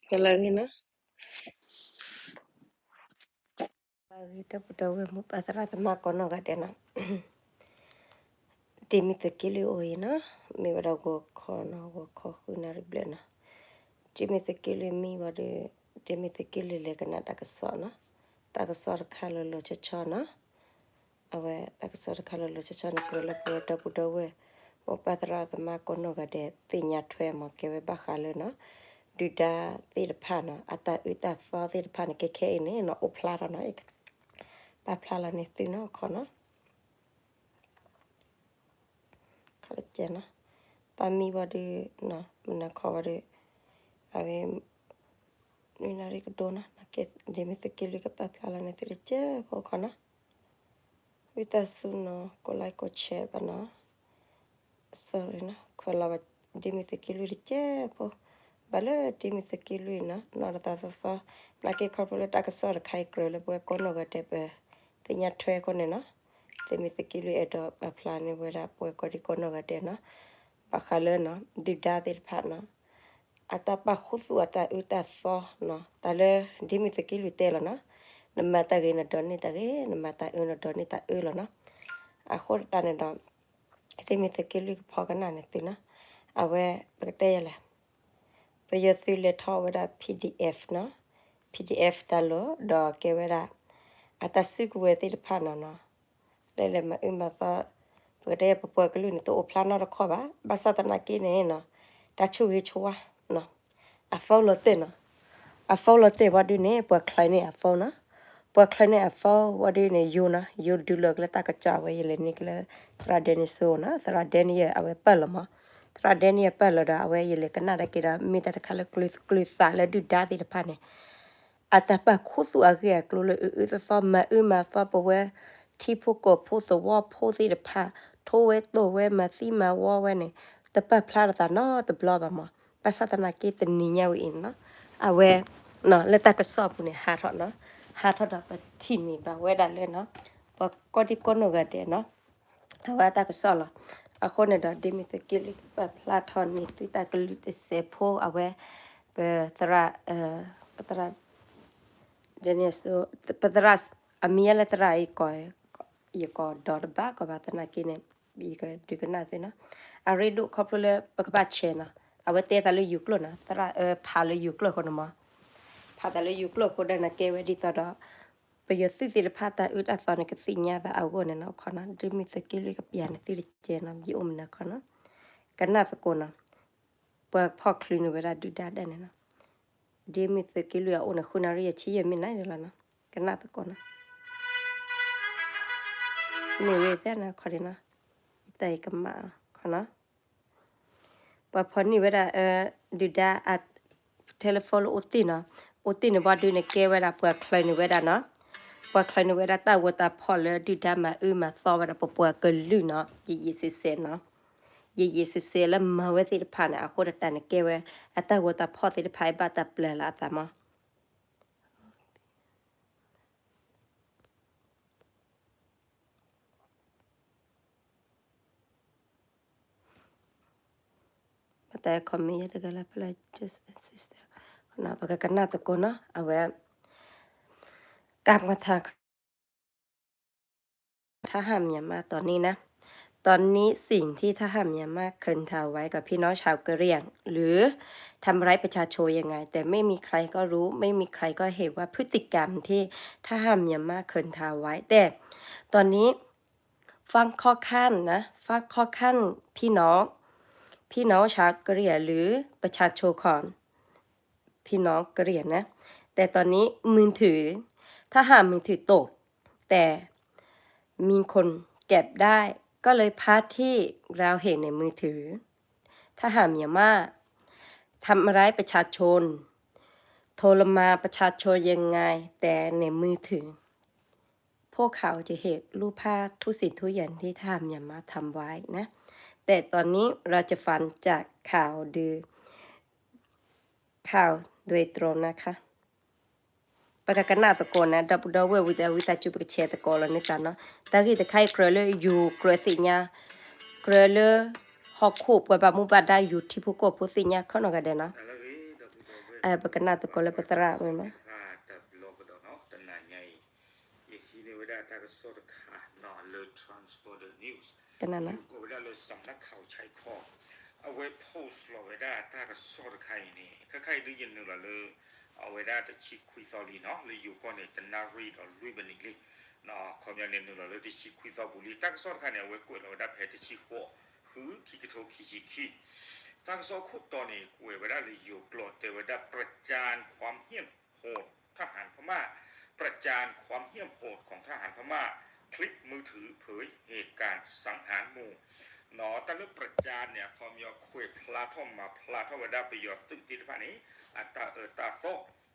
ကလၢာ်ဂ့ၤနီၤ, ကလၢာ်ဂ့ၤ ဒီပုၢ်ဒီဝဲၢ်မိၢ်ပၢ်သရၣ်သမါကိးနီၢ်ဂၤဒဲးနီၤ, ဒ်မ့ၢ်သုးက့လွံၢ်အိၣ်အံၤနီၤ, မ့ၢ်ဝဲဒၣ်ဂီၤခီနီၤ, ဂီၤခီဃုနၣ်ရံၣ်ဘျဲၣ်နီၤ, ဒ်မ့ၢ်သုးက့လွံၢ်မံဝံၤဒီး, ဒ်မ့ၢ်သုးက့လွံၢ်လဲၤကနၣ်တၢ်ကစီၣ်နီၤ, တၢ်ကစီၣ်တခါလီၤလီၤဆီဆီနီၤ, အဝဲတၢ်ကစီၣ်တခါလီၤလီၤဆီဆီန့ၣ် ကြၢးလၢပဝဲဒီပုၢ်ဒီဝဲၢ် မိၢ်ပၢ်သရၣ်သမါကိးနီၢ်ဂၤဒဲး သ့ၣ်ညါထွဲမး ကဲဝဲဘၣ်ဃးလၢနီၤ, ဒုၣ်ဒါသ့ၣ်တဖၣ်နီၤ အတၢ်အၢတၢ်သီသ့ၣ်တဖၣ်န့ၣ် ခဲခဲအံၤန့ၣ်နီၤ အိၣ်ဖျါထီၣ်နီၤ, ပာ်ဖျါလီၤန့ၢ်သုနီၤခီနီၤ, ခီတကဲနီၤ, ပာ်မံဝံၤဒီး, မနုၤခီဝံၤဒီး, အဝဲ နွံနၣ်ရံၣ်ကဒိနီၤ, ဒ်မ့ၢ်သုးက့လွံၢ်ကပာ်ဖျါလီၤန့ၢ်သုတကဲးဖိခီနီၤ, ဝံသးစူၤနီၤ ကိးlikeကိးshareဘၣ်နီၤ, sorryနီၤ ခွဲးလီၤဘၣ် ဒ်မ့ၢ်သုးက့လွံၢ်တကဲးဖိ, ဘၣ်လၢဒ်မ့ၢ်သုးက့လွံၢ်နီၤ နီၢ်တသးသီသီ, နာ်က့ခီဖျိလၢတၢ်ကစီၣ်တခါအံၤကြၢးလၢပဝဲကိးနီၢ်ဂၤဒဲးပသ့ၣ်ညါထွဲအဃိန့ၣ်နီၤ, ဒ်မ့ၢ်သုးက့လွံၢ်အဲၣ်ဒိးပာ်ဖျါန့ၢ်ဝဲဒၣ်ပဝဲကိးဒံကိးနီၢ်ဂၤဒဲးနီၤ, ဘၣ်ဃးလၢနီၤ ဒုၣ်ဒါသ့ၣ်တဖၣ်နီၤ အတၢ်ပာ်ခူသူၣ်အတၢ်အၢတၢ်သီနီၤ တၢ်လၢဒ်မ့ၢ်သုးက့လွံၢ်တဲလီၤနီၤ, နမၤတၢ်ဂ့ၤနဒိးန့ၢ်တၢ်ဂ့ၤ နမၤတၢ်အၢနဒိးန့ၢ်တၢ်အၢလီၤနီၤ, အဃိသတးန့ၣ်ဒီး ဒ်မ့ၢ်သုးက့လွံၢ်ကဖီကနၣ်န့ၢ်သုနီၤ, အဝဲ ပကတဲယဲလဲၣ်, ပယီၤသုးလဲၤထီၣ်ဝဲဒၣ် PDF နီၤ, PDF တၢ်လီၢ် ဒီးကဲဝဲဒၣ် အတၢ်စုကဝဲၤသ့ၣ်တဖၣ်နီၤနီၤ, လဲၤလဲၤမၤအၢမၤသီ, ပကတဲပပှၤကလုာ်န့ၣ် တအိၣ်ဖျါနီတခီဘၣ်, ဘၣ်ဆၣ်သနာ်က့န့ၣ်နီၤ, တၢ်ဆိၣ်ဂ့ၤဆိၣ်ဝါနီၤ, အphoneလီၤတဲာ်နီၤ, အphoneလီၤတဲာ်ဝံၤဒုန့ၣ် ပှၤချၢန့ၢ်အphoneနီၤ, ပှၤချၢန့ၢ်အphoneဝံၤဒုန့ၣ် ယိနီၤ, ယိဒုးလီၤကလၢတၢ်ကစီၣ်အဝဲ ယလဲၤန့ၢ်ကလၢ သရၣ်ဒဲနံၣ်စိနီၤ, သရၣ်ဒဲနံၣ်ယဲ အဝဲပာ်လီၤမး, သရၣ်ဒဲနံၣ်ယဲပာ်လီၤဒီး အဝဲယလဲၤကနၣ်ဒၣ်က့ၤဒီး မ့ၢ်တၢ်တခါလၢကျုၤသးလၢဒုၣ်ဒါသ့ၣ်တဖၣ်န့ၣ် အတၢ်ပာ်ခူသူၣ်အဂ့ၢ်အကျိၤလၢအအၢအၢသီသီ မၤအၢမၤသီပဝဲ ထံဖိကီၢ်ဖိသဝီဖိသ့ၣ်တဖၣ် ထိဝဲတိၢ်ဝဲ မၤသံမၤဝီဝဲန့ၣ် တပာ်ဖျါထီၣ်သးနီတဘျီဘၣ်မး, ဘၣ်ဆၣ်သနာ်က့တနံၤညါဝဲအံၤနီၤ, အဝဲ လၢတၢ်ကစီၣ်အပူၤန့ၣ် ဟးထီၣ်နီၤ, ဟးထီၣ်ဒီးပထံၣ်န့ၢ်ဘၣ်ဝဲဒၣ်လၢနီၤ, ပှၤကိးဒံကိးနီၢ်ဂၤဒဲးနီၤ, အဝဲတၢ်ကစီၣ်လီၤ. အဃိန့ၣ်ဒီး ဒ်မ့ၢ်သုးက့လွံၢ်ကပာ်ဖျါထီၣ်န့ၢ်သုတၢ်ကလုၢ်တစဲးဖိ အဝဲ ပသရၣ် ပသရၣ် ဒ်န့ၣ် ပသရၣ် အမံၤယဲလၢသရၣ်အံၤ ယကိးဒီးတဘၣ်ကီးဘၣ်သနာ်က့န့ၣ် ယကဒုးကနၣ်သုနီၤ, အရ့ဒိၣ်ခီဖျိလၢပကဘၣ်ဆဲးနီၤ, အဝဲတဲသးလၢယိၤကျိာ်နီၤ, သရၣ်ဖးလၢယိၤကျိာ်အဃိန့ၣ်မး, ဖးသးလၢယိၤကျိာ်အဃိဒီး နကဲဝဲဒ်သိးဒီး ပယီၤသုးသ့ၣ်တဖၣ်တၢ်အၢတၢ်သီန့ၣ် ကသ့ၣ်ညါသးအဂီၢ်န့ၣ်နီၤ, ခီနီၤ, ဒ်မ့ၢ်သုးက့လွံၢ်ကပျၢ်န့ၣ် သုတကဲနီၤ, ယအိၣ်မနုၤခီနီၤ, ကနၣ်သကိးနီၤ, ပှၤဖီၣ်ချုးန့ၢ်ဝဲဒၣ်ဒုၣ်ဒါဒၣ်န့ၣ်နီၤ, ဒ်မ့ၢ်သုးက့လွံၢ်အအိၣ်န့ၣ် ဃုနၣ်ရံၣ်အဆံယဲၢ်မံးနံးန့ၣ်လီၤနီၤ, ကနၣ်သကိးနီၤ, မ့ၢ်ဝဲသ့ၣ်နီၤခီဒ်နီၤ, ယတၢ်အံၤကမၣ်ခီနီၤ ပှၤဖီၣ်န့ၢ်ဝဲဒၣ် ဒုၣ်ဒါအ telephone လၢအိၣ်တ့ၢ်နီၤ, အိၣ်တ့ၢ်န့ၣ်ဘၣ်ဒုန့ၣ်ကဲဝဲဒၣ် ပှၤချုးန့ၢ်ဝဲဒၣ်နီၤ, ပှၤချုးန့ၢ်ဝဲဒၣ်တၢ်ဂီၤတၢ်ဖီၣ်လၢဒုၣ်ဒါမၤအၢမၤသီဝဲဒၣ်ပပှၤကလုာ်နီၤ, ယံာ်ယံာ်စဲးစဲးနီၤ, ယံာ်ယံာ်စဲးစဲးလၢမၤဝဲသ့ၣ်တဖၣ်န့ၣ် အဃိတၢ်န့ၣ်ကဲဝဲ အတၢ်ဂီၤတၢ်ဖီၣ်သ့ၣ်တဖၣ်အံၤဘၣ်တၢ်ပျၢၤလၢအသးမး မတၤ comment ယဲတဂၤလၢဖဲလၢ just a sister ပကကနၣ်သကိးနီၤ အဝဲ การกระทำ ทหารเมียนมาตอนนี้นะ ตอนนี้สิ่งที่ทหารเมียนมาเคยทำไว้กับพี่น้องชาวกะเหรี่ยง หรือทำร้ายประชาชนยังไง แต่ไม่มีใครก็รู้ ไม่มีใครก็เห็นว่าพฤติกรรมที่ทหารเมียนมาเคยทำไว้ แต่ตอนนี้ ฟังข้อข้างนะ ฟังข้อข้างพี่น้อง พี่น้องชาวกะเหรี่ยงหรือประชาชนของพี่น้องกะเหรี่ยงนะ แต่ตอนนี้มือถือ ทหารมือถือตก แต่มีคนเก็บได้ ก็เลยภาพที่เราเห็นในมือถือ ทหารเมียนมาทำร้ายประชาชน ทรมานประชาชนยังไง แต่ในมือถือ พวกเขาจะเห็นรูปภาพทุกสิ่งทุกอย่างที่ทหารเมียนมาทำไว้นะ แต่ตอนนี้เราจะฟังจากข่าวโดย ข่าวโดยตรงนะคะ ပကကနၣ်သကိးန့ၣ် ဒီပုၢ်ဒီဝဲၢ်ဝံသးစူၤ ပကဆဲးသကိးလီၤန့ၢ်သးနီၤ တၢ်ဂ့ၢ်တခါအံၤကြၢးလၢယိၤကြၢးသ့ၣ်ညါ ကြၢးလၢ ဟီၣ်ခိၣ်ပှၤဘၣ်မူဘၣ်ဒါယိၤထံဖိကီၢ်ဖိသ့ၣ်ညါခီနီၢ်ဂၤဒဲးနီၤ ပကနၣ်သကိးလၢပသရၣ်ဝဲမး, တဘျီကဒီးနီၤ တနၤညါအံၤ ယဟံးန့ၢ်ဝဲဒၣ်တၢ်ကစီၣ်တခါနီၤလၢ Transborder News ယိၤကီၢ်ဝဲဒၣ်လၢ စးနါခးအီၣ်ဆဲးခီ အဝဲ post လီၤဝဲဒၣ်တၢ်ကစီၣ်တခါအံၤန့ၣ် ခဲခါအံၤဒုးယနုာ်လီၤလၢ အဝဲဒၣ်တဆံခွံသီလံနီၤ လၢယိၤကီၢ်န့ၣ် တနၣ်ရံၣ်ဒီးလွံၢ်မံးနံးလံ ခီပညီန့ၣ် နုာ်လီၤလၢတဆံခွံသီပူၤလံ တၢ်ကစီၣ်တခါန့ၣ် အဝဲကွဲးလီၤဝဲဒၣ်ဖဲတဆံဃိး ဃု ခံကထိခံဆံခံ တၢ်ကစီၣ်ခိၣ်တီန့ၣ် ကွဲးဝဲဒၣ်လၢယိၤကျိာ် တဲဝဲဒၣ် ประจานความเหี้ยมโหดทหารพม่า ประจานความเหี้ยมโหดของทหารพม่า คลิปมือถือเผยเหตุการณ์สังหารหมู่ နီၤ တၢ်လၢ ประจาน န့ၣ် အခီပညီခွဲးဖျါထီၣ်မၤဖျါထီၣ်ဝဲဒၣ်ပယီၤသုးသ့ၣ်တဖၣ်န့ၣ် အတၢ်အၢတၢ်သီ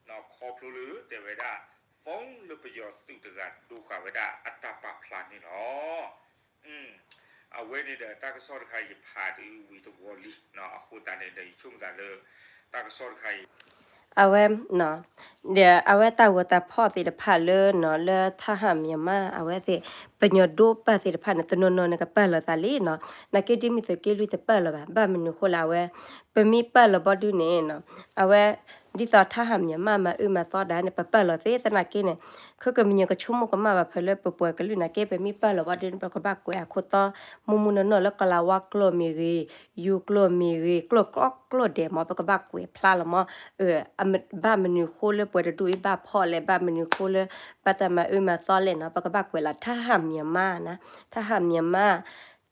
နီၤ ခီဖျိလၢတဲဝဲဒၣ် ဖီၣ်လၢပယီၤသုးတဂၤဒိဃာ်ဝဲဒၣ်အတၢ်ပာ်ဖျါန့ၣ်လီၤ. အဝဲန့ၣ်ဒီးတၢ်ကစီၣ်တခါအံၤယဖးဒုးဝံၤတဝီလံ အဃိသတးန့ၣ်ဒီး ယဆိကမိၣ်သးလၢ တၢ်ကစီၣ်တခါအံၤ အဝဲ ဒီးအဝဲတၢ်ဂီၤတၢ်ဖီၣ်သ့ၣ်တဖၣ်လၢနီၤ လၢထၢဟၣ်မံၤမး အဝဲသ့ၣ် ပညီဒိပၢ်သ့ၣ်တဖၣ်န့ၣ် တနီၤနီၤန့ၣ် ကပာ်လီၤသးလံနီၤ နာ်က့ဒ်မ့ၢ်သုးက့လွံၢ်တပာ်လီၤဘၣ် ဘၣ်မနုၤဃိလဲၣ် အဝဲ ပမ့ၢ်ပာ်လီၤဘီဒုန့ၣ်နီၤ အဝဲ ဒ်သိးထၢဟၣ်မံၤမး မၤအၢမၤသီဒၣ်န့ၣ် ပပာ်လီၤသ့ သနာ်က့န့ၣ် ခဲကမံၤကဆိကမိၣ်ကမၣ်ဘၣ်ဖဲလၢပပှၤကလုာ်နာ်က့ ပမ့ၢ်ပာ်လီၤဘီဒုန့ၣ် ပကဘၣ်ကွဲးအခိၣ်တီ မူမူနီၢ်နီၢ်လၢကလးဝါကျိာ်မ့ၢ်ဂ့ၤ, ယိၤကျိာ်မ့ၢ်ဂ့ၤ, ကျိာ်ကျီကျိာ်ဒဲးမး ပကဘၣ်ကွဲးဖျါလီၤမး ဘၣ်မနုၤဃိလၢပှၤတဒူၣ်အံၤဘၣ်ဖီၣ်လဲၣ်, ဘၣ်မနုၤဃိလၢ ဘၣ်တၢ်မၤအၢမၤသီလဲၣ်နီၤ, ပကဘၣ်ကွဲးလီၤ ထၢဟၣ်မံၤမးနီၤ, ထၢဟၣ်မံၤမး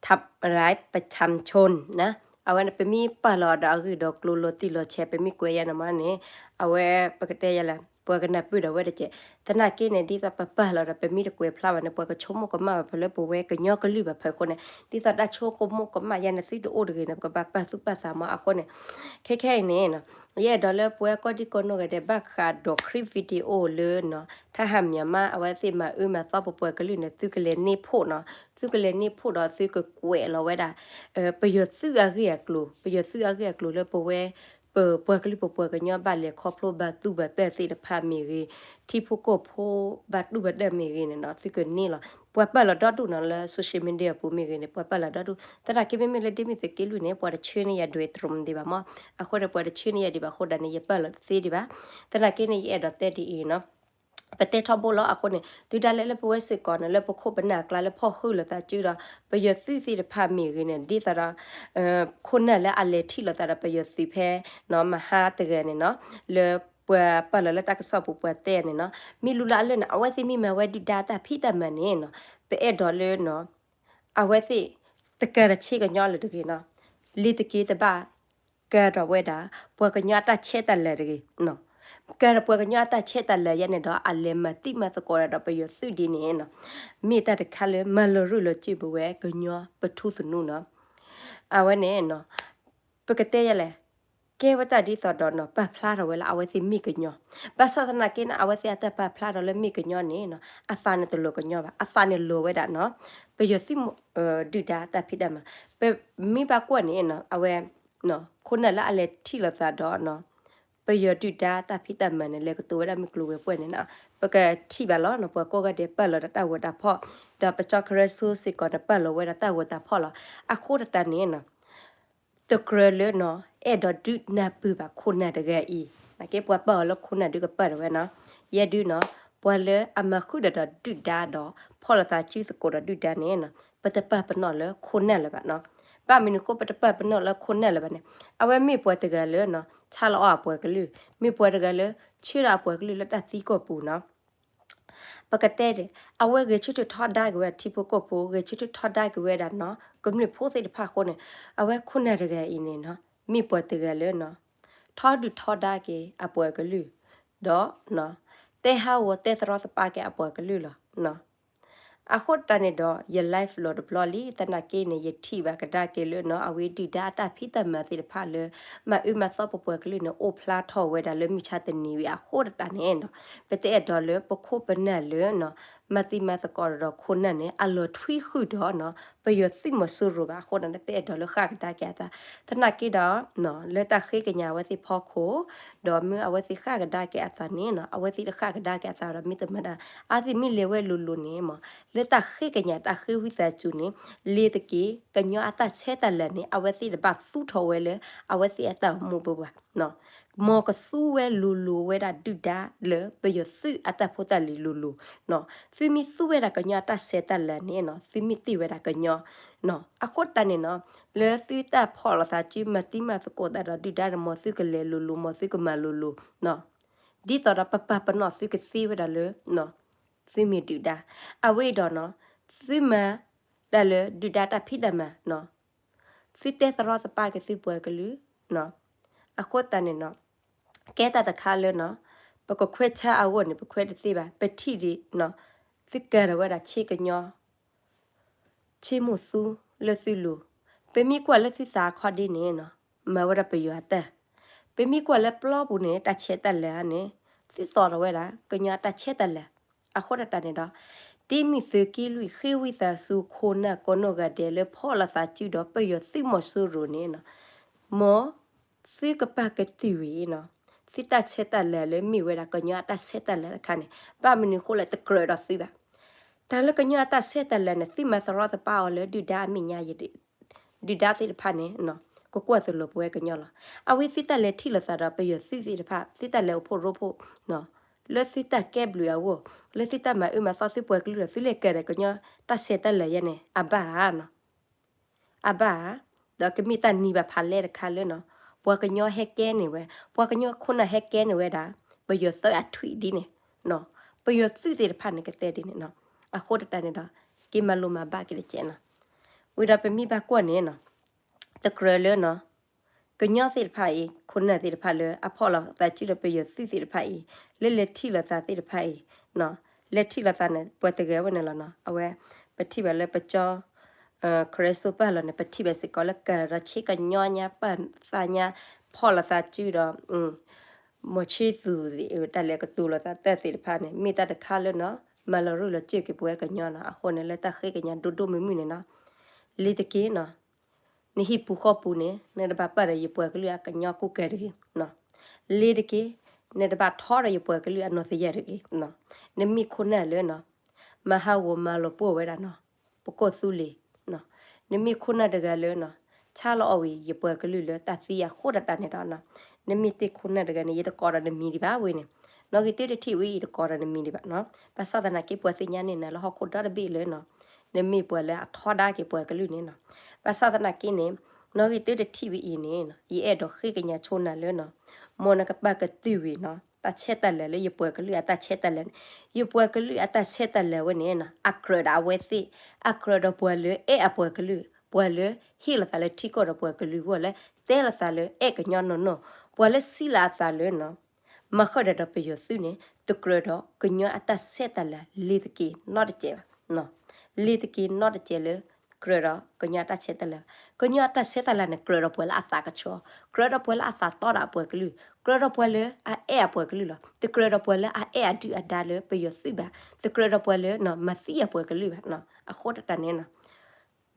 ทำร้ายประชาชน နီၤ, အဝဲန့ၣ် ပမ့ၢ်ပာ်လီၤဒီးအဂ့ၢ်ဒီးကျိၤလီၤတံၢ်လီၤဆဲး ပမ့ၢ်ကွဲးယါန့ၣ်မးန့ၣ် အဝဲပကတဲယါလဲၣ် ပှၤကနၢ်ပၢၢ်ဒီးဝဲတက့ၢ်. သနာ်က့န့ၣ် ဒ်သိးပပာ်လီၤဒီး ပမ့ၢ်တကွဲးဖျါဘၣ်န့ၣ် ပှၤကဆိကမိၣ်ကမၣ်ဘၣ်ဖဲလၢပဝဲကညီကလုာ်ဘၣ်ဖဲအဃိန့ၣ် ဒ်သိးတၢ်ဆိကမိၣ်ကမၣ်ယါန့ၣ် သုတအိၣ်တဂ့ၤန့ၣ် ပကဘၣ်ပာ်သူၣ်ပာ်သးမးအဃိန့ၣ် ခဲခဲအံၤန့ၣ် ယအဲၣ်ဒိးလၢပဝဲကိးဒံကိးနီၢ်ဂၤဒဲး ဘၣ်ဃးဒီး clip video လၢနီၤ ထၢဟၣ်မံၤမး အဝဲသ့ၣ်မၤအၢမၤသီပပှၤကလုာ်န့ၣ် သုကလဲၤန့ၢ်ဖှိၣ်နီၤ, သုကလဲၤန့ၢ်ဖှိၣ်ဒီးသုကကွဲးလီၤဝဲဒၣ် ပယီၤသုးအဂ့ၢ်အကျိၤ, ပယီၤသုးအဂ့ၢ်အကျိၤလၢပဝဲ ပပှၤကလုာ်ပပှၤကညီဘၣ်လဲၤခီဖျိဘၣ်တူၢ်ဘၣ်တၢၢ်သ့ၣ်တဖၣ်မ့ၢ်ဂ့ၤ, ထံဖိကီၢ်ဖိဘၣ်တူၢ်ဘၣ်တၢၢ်မ့ၢ်ဂ့ၤန့ၣ်နီၤ သုကန့ၢ်လီၤ. ပှၤပာ်လီၤဒီဒူၣ်နီၤ လၢ social media အပူၤမ့ၢ်ဂ့ၤန့ၣ် ပှၤပာ်လီၤဒီဒူၣ်. သနာ်က့မ့မ့ၢ်လၢဒ်မ့ၢ်သုးက့လွံၢ်န့ၣ် ပှၤတဆှၢန့ၢ်ယၤဒွဲၣ်တြိၤမဒံးဘၣ်မး, အဃိန့ၣ် ပှၤတဆှၢန့ၢ်ယၤဒံးဘၣ်အဃိဒၣ်န့ၣ် ယပာ်လီၤတသ့ဒံးဘၣ်. သနာ်က့န့ၣ် ယအဲၣ်ဒိးတဲဒ်အံၤနီၤ ပတဲထီဘိလီၤ. အဃိန့ၣ် တုၤဒၣ်လဲာ်လၢပဝဲစ့ၢ်ကီးန့ၣ် လၢပခိၣ်ပနၢ်အကျါလၢဖီၣ်ဃုာ်လိာ်သးစုဒီး ပယီၤသုးသ့ၣ်တဖၣ်မ့ၢ်ဂ့ၤန့ၣ် ဒ်သိးဒီး ခိၣ်နၢ်လၢအလဲၤထံၣ်လိာ်သးဒီးပယီၤသုးဖဲ မဟါတဂၤန့ၣ်နီၤ လၢပှၤပာ်လီၤလၢတၢ်ကစီၣ်ပူၤပှၤတဲန့ၣ်နီၤ မ့ၢ်လူလၢအလၢၢ်န့ၣ် အဝဲသ့ၣ်မ့ၢ်မၤဝဲဒုၣ်ဒါတၢ်ဖံးတၢ်မၤန့ၣ်နီၤ ပအဲၣ်ဒိးလၢနီၤ အဝဲသ့ၣ် တကဲထီၣ်ဆ့ကညီလၢၤတဂ့ၤနီၤ, လ့ၤတက့ၤတဘၣ် ကဲထီၣ်ဝဲဒၣ် ပှၤကညီအတၢ်ဆဲးတၢ်လၤတဂ့ၤ, ကဲထီၣ်ပှၤကညီအတၢ်ဆဲးတၢ်လၤယဲန့ၣ်ဒီး အလဲၤမၤတံၢ်မၤသကိးဒီးပယီၤသုးဒ်န့ၣ်နီၤ မ့ၢ်တၢ်တခါလၢမၤလီၤရူၢ်လီၤစၢၤပဝဲကညီပထူသနူနီၤ. အဝဲန့ၣ်နီၤ ပကတဲယဲလဲၣ် ကဲဝဲတၢ်ဒ်သိးဒီးနီၤ ပာ်ဖျါထီၣ်ဝဲလၢအဝဲသ့ၣ်မ့ၢ်ကညီ, ဘၣ်ဆၣ်သနာ်က့န့ၣ် အဝဲသ့ၣ်အတၢ်ပာ်ဖျါထီၣ်လၢမ့ၢ်ကညီန့ၣ်နီၤ အသးန့ၣ်တလီၤကညီဘၣ်, အသးန့ၣ်လီၤဝဲဒၣ်နီၤ ပယီၤသုး ဒုၣ်ဒါတၢ်ဖံးတၢ်မၤ, ပမ့ၢ်ဘၣ်ကွၢ်န့ၣ်နီၤ အဝဲ ခိၣ်နၢ်လၢအလဲၤထံၣ်လိာ်သးဒီးနီၤ ပယီၤဒုၣ်ဒါတၢ်ဖံးတၢ်မၤန့ၣ် လဲၤကတိၤဝဲဒၣ်မ့ၢ်ကျိၤဝဲၤကွာ်န့ၣ်နီၤ ပကထံၣ်ဘၣ်လီၤနီၤ ပှၤကိးဂၤဒဲးပာ်လီၤဒီးတၢ်ဂီၤတၢ်ဖီၣ်, ဒီးပကၠီကရၢဆိစ့ၢ်ကီးန့ၣ် ပာ်လီၤဝဲဒၣ်တၢ်ဂီၤတၢ်ဖီၣ်လီၤ. အဃိသတးန့ၣ်နီၤ တကြၢးလၢနီၤ အဲၣ်ဒိးဒုးနၢ်ပၢၢ်ဘၣ်ခိၣ်နၢ်တဂၤအံၤ, နာ်က့ပှၤပာ်အီၤလၢခိၣ်နၢ်ဒုးကပာ်ဒၣ်ဝဲနီၤ, ယဲဒုးနီၤ ပှၤလၢအမၤဃုာ်ဒီးဒုၣ်ဒါဒီး ဖီၣ်လိာ်သးစုသကိးဒီးဒုၣ်ဒါန့ၣ်နီၤ ပတပာ်ပနီၣ်လၢခိၣ်နၢ်လၢၤဘၣ်နီၤ. ဘၣ်မနုၤဃိပတပာ်ပနီၣ်လၢခိၣ်နၢ်လၢၤဘၣ်န့ၣ် အဝဲမ့ၢ်ပှၤတဂၤလၢနီၤ ဆါလီၤအီၣ်အပှၤကလုာ်, မ့ၢ်ပှၤတဂၤလၢ ဆှၢဒီးအပှၤကလုာ်လၢတၢ်သံကီၢ်ပူၤနီၤ ပကတဲဒ် အဝဲဂဲၤဆၢထၢၣ်ထီဒါက့ၤဝဲဒၣ်ထံဖိကီၢ်ဖိ ဂဲၤဆၢထၢၣ်ထီဒါက့ၤဝဲဒၣ်နီၤ ကမျၢၢ်ဖိသ့ၣ်တဖၣ်အဃိန့ၣ် အဝဲခိၣ်နၢ်တဂၤအံၤန့ၣ်နီၤ မ့ၢ်ပှၤတဂၤလၢနီၤ ထီဒုၣ်ထီဒါက့ၤအပှၤကလုာ် ဒီး တဲဟးဂီၤတဲသရီသပာ်က့ၤအပှၤကလုာ်လီၤ. အဃိတၢ်န့ၣ်ဒီး ယ live လီၤတဘျီလံ သနာ်က့န့ၣ် ယထံၣ်ဘၣ်ကဒါက့ၤလၢနီၤ အဝဲဒုၣ်ဒါအတၢ်ဖံးတၢ်မၤသ့ၣ်တဖၣ်လၢ မၤအၢမၤသီပပှၤကလုာ်န့ၣ် အိၣ်ဖျါထီၣ်ဝဲဒၣ်လၢမုၢ်ဆါတနံၤဝံၤအဃိတၢ်န့ၣ်နီၤ ပတအဲၣ်ဒိးလၢပခိၣ်ပနၢ်လၢနီၤ မၤသံမၤသကိးဒီးခိၣ်နၢ်န့ၣ် အလီၤထွံဃုာ်ဒီးနီၤ ပယီၤသုးမီၤစိရိၤဘၣ်အဃိန့ၣ် ပအဲၣ်ဒိးလၢဃၣ်ကဒါက့ၤအသး သနာ်က့ဒီး လၢတၢ်ဃ့ကညးအဝဲသ့ၣ်ဖီခိၣ် ဒီးမ့ၢ်အဝဲသ့ၣ်ဃၣ်ကဒါက့ၤအသးန့ၣ်နီၤ အဝဲသ့ၣ်တဃၣ်ကဒါက့ၤအသးဒီးမ့ၢ်တမၤဒၣ် အဝဲသ့ၣ်မ့ၢ်လဲၤဝဲလိၤလိၤန့ၣ်မး လၢတၢ်ဃ့ကညးတၢ်ဃ့ဝံသးစူၤန့ၣ် လ့ၤတက့ၤ ကညီအတၢ်ဆဲးတၢ်လၤန့ၣ် အဝဲသ့ၣ်တဘၣ်သူၣ်ထီၣ်ဝဲလၢ အဝဲသ့ၣ်အတၢ်အိၣ်မူပူၤဘၣ်နီၤ မ်ကသူဝဲလိၤလိၤဝဲဒၣ်ဒုၣ်ဒါလၢပယီၤသုးအတၢ်ဖိတၢ်လံၤလိၤလိၤနီၤ. သုမ့ၢ်သူဝဲဒၣ်ကညီအတၢ်ဆဲးတၢ်လၤန့ၣ်နီၤ, သုမ့ၢ်တ့ၢ်ဝဲဒၣ်ကညီနီၤ. အဃိတၢ်န့ၣ်နီၤ, လၢသုတၢ်ဖီၣ်လိာ်သးစု မၤတံၤမၤသကိးသးဒီးဒုၣ်ဒါန့ၣ် မ်သုကလဲၤလိၤလိၤ မ်သုကမၤလိၤလိၤနီၤ. ဒ်သိးဒီးပပာ်ပနီၣ်သုကသ့ဝဲဒၣ်လၢ သုမ့ၢ်ဒုၣ်ဒါ, အဝဲဒီးနီၤ, သုမၤဒၣ်လၢဒုၣ်ဒါတၢ်ဖံးတၢ်မၤနီၤ, သုတဲသရီသပၢ်က့ၤသုပှၤကလုာ်နီၤ. အဃိသတးန့ၣ်နီၤ, ကဲတၢ်တခါလၢနီၤ, ပကခွဲးဆါအဂီၢ်န့ၣ် ပခွဲးတသ့ဘၣ်, ပထံၣ်ဒံးနီၤ, သုကၤထီၣ်ဝဲဒၣ်ဆ့ကညီ ဆ့မိၢ်သူလၢသုလိၤ, ပမ့ၢ်ကွၢ်လၢသုသးအခီၣ်ဒ့န့ၣ်နီၤ, မၤဝဲဒၣ်ပယီၤအတၢ်, ပမ့ၢ်ကွၢ်လၢပျီပူၤန့ၣ် တၢ်ဆဲးတၢ်လၤန့ၣ်, သုသိးထီၣ်ဝဲဒၣ် ကညီအတၢ်ဆဲးတၢ်လၤ, အဃိတၢ်န့ၣ်ဒီး, ဒ်မ့ၢ်သုးက့လွံၢ်ဃ့ဝံသးစူၤခိၣ်နၢ်ကိးနီၢ်ဂၤဒဲးလၢဖီၣ်လိာ်သးစုဒီးပယီၤသုးမီၤစိရိၤန့ၣ်နီၤ, မ် သုကပာ်ကတုာ်ဝံၤနီၤ, သုတၢ်ဆဲးတၢ်လၤလၢမ့ၢ်ဝဲဒၣ်ကညီအတၢ်ဆဲးတၢ်လၤတခါန့ၣ်, ဘၣ်မနုၤဃိလဲၣ်တကြၢးဒီးသုဘၣ်. တၢ်လၢကညီအတၢ်ဆဲးတၢ်လၤန့ၣ် သုမၤသရီသပၢ်အီၤလၢဒုၣ်ဒါအမဲာ်ညါ, ဒုၣ်ဒါသ့ၣ်တဖၣ်န့ၣ်, ကကွၢ်သိးလိာ်ပဝဲကညီလီၤ. အဝဲသုတၢ်လဲၤထံၣ်လိာ်သးဒီးပယီၤသုးသ့ၣ်တဖၣ်, သုတၢ်လဲၤအိၣ်ဖှိၣ်ရိဖှိၣ် လၢသုတၢ်ကဲဘျုးအဂီၢ်, လၢသုတၢ်မၤအၢမၤသီသုပှၤကလုာ်ဒီး သုလဲၤကၤဒီးကညီတၢ်ဆဲးတၢ်လၤယဲန့ၣ် အဘၣ်ဧါနီၤ. အဘၣ်ဧါ, ဒီးကမ့ၢ်တၢ်နံၤဘၣ်ဖးလဲတခါလၢနီၤ, ပှၤကညီဟဲကဲန့ၢ်ဝဲ, ပှၤကညီခိၣ်နၢ်ဟဲကဲန့ၢ်ဝဲဒၣ်, ပယီၤသုးအထွံၣ်ဒ်န့ၣ်, ပယီၤသုးသ့ၣ်တဖၣ်န့ၣ်ကတဲဒ်န့ၣ်နီၤ. အဃိတၢ်န့ၣ်ဒီး, က့ၤမၤလိမၤဘၣ်က့ၤတကဲးနီၤ. ဝံၤဒီးပမ့ၢ်ဘၣ်ကွၢ်န့ၣ်နီၤ, တကြၢးလၢနီၤ ကညီသ့ၣ်တဖၣ်အံၤ, ခိၣ်နၢ်သ့ၣ်တဖၣ်လၢအဖီၣ်လိာ်သးစုဒီးပယီၤသုးသ့ၣ်တဖၣ်အံၤ, လၢလဲၤထံၣ်လိာ်သးသ့ၣ်တဖၣ်အံၤ, လဲၤထံၣ်လိာ်သးန့ၣ် ပှၤတဂၤဝဲန့ၣ်လီၤနီၤ. အဝဲ ပထံၣ်ဘၣ်လၢပကၠီ ခရံာ်စိပၢ်လီၤန့ၣ် ပထံၣ်ဘၣ်စ့ၢ်ကီးလၢကၤဒီးဆ့ကညီညါပာ်သးညါ ဖီၣ်လိာ်သးစုဒီး မိၤဆ့သူး တၢ်လဲၤကတိၤလိာ်သးတၢ်သ့ၣ်တဖၣ်န့ၣ် မ့ၢ်တၢ်တခါလၢနီၤ မၤလီၤရူၢ်လီၤစၢၤက့ၤပဝဲကညီနီၤ. အဃိန့ၣ်လၢတၢ်ဃ့ကညးဒိၣ်ဒိၣ်မုၢ်မုၢ်န့ၣ်နီၤ လ့ၤတက့ၢ်နီၤ နဟံၣ်ပူၤဃီပူၤန့ၣ် နတဘၣ်ပာ်ဒီးယပှၤကလုာ်အကညီကူကၤတဂ့ၤ. လ့ၤတက့ၢ် နတဘၣ်ထီဒီးယပှၤကလုာ်အနီၢ်သယၢၢ်တဂ့ၤ. နမ့ၢ်ခိၣ်နၢ်လၢနီၤ မၤဟးဂီၤမၤလီၤပှီၢ်ဝဲဒၣ်နီၤ ပကီၢ်သူလ့ၤ နမ့ၢ်ခိၣ်နၢ်တဂၤလၢနီၤ ဆါလီၤအီၣ်ဝံၤယပှၤကလုာ်လၢတၢ်သံအဃိတၢ်န့ၣ်ဒီး နမ့ၢ်တ့ၢ်ခိၣ်နၢ်တဂၤန့ၣ် ယတကိးဒီးနမံၤဒံးဘၣ်ဝဲန့ၣ်. နီၣ်ဂံၢ်တၢတထံၣ်ဝဲအံၤ ယတကိးဒီးနမံၤဒံးဘၣ်နီၤ. ဘၣ်ဆၣ်သနာ်က့ ပှၤသ့ၣ်ညါန့ၢ်နၤလၢဟီၣ်ခိၣ်ဒီတဘ့ၣ်လၢနီၤ နမ့ၢ်ပှၤလၢအထီဒါက့ၤပှၤကလုာ်န့ၣ်နီၤ. ဘၣ်ဆၣ်သနာ်က့န့ၣ် နီၣ်ဂံၢ်တၢတထံၣ်ဝဲအံၤန့ၣ် ယအဲၣ်ဒိးဃ့ကညးဆိနၤလၢနီၤ မ်နကပာ်ကတုာ်ဝံၤနီၤ တၢ်ဆဲးတၢ်လၤလၢယပှၤကလုာ်အတၢ်ဆဲးတၢ်လၤန့ၣ် ယပှၤကလုာ်အတၢ်ဆဲးတၢ်လၤဝဲန့ၣ်နီၤ အကြၢးဒီးအဝဲသ့ၣ် အကြၢးဒီးပှၤလၢအဲၣ်အပှၤကလုာ် ပှၤလၢဟ့ၣ်လိာ်သးလၢထံကီၢ်ဒီးပှၤကလုာ်အဂီၢ်လၢ တဲလိာ်သးလၢအဲၣ်ကညီနီၢ်နီၢ် ပှၤလၢစံးလၢအသးလၢနီၤ မၤဃုာ်ဒီးဒီးပယီၤသုးန့ၣ် တကြၢးဒီးကညီအတၢ်ဆဲးတၢ်လၤလ့ၤတက့ၢ်နီတစဲးဘၣ်. လ့ၤတက့ၢ်နီတစဲးလၢ ကြၢးဒီးကညီအတၢ်ဆဲးတၢ်လၤဘၣ်. ကညီအတၢ်ဆဲးတၢ်လၤန့ၣ် ကြၢးဒီးပှၤလၢအသးကဆှီ, ကြၢးဒီးပှၤလၢအသးတီဒီးအပှၤကလုာ်, ကြၢးဒီးပှၤလၢအအဲၣ်အပှၤကလုာ်လီၤ. တကြၢးဒီးပှၤလၢအအဲၣ်အဒုၣ်အဒါလၢပယီၤသုးဘၣ်. တကြၢးဒီးပှၤလၢမၤသံအပှၤကလုာ်ဘၣ်. အဃိတၢ်န့ၣ်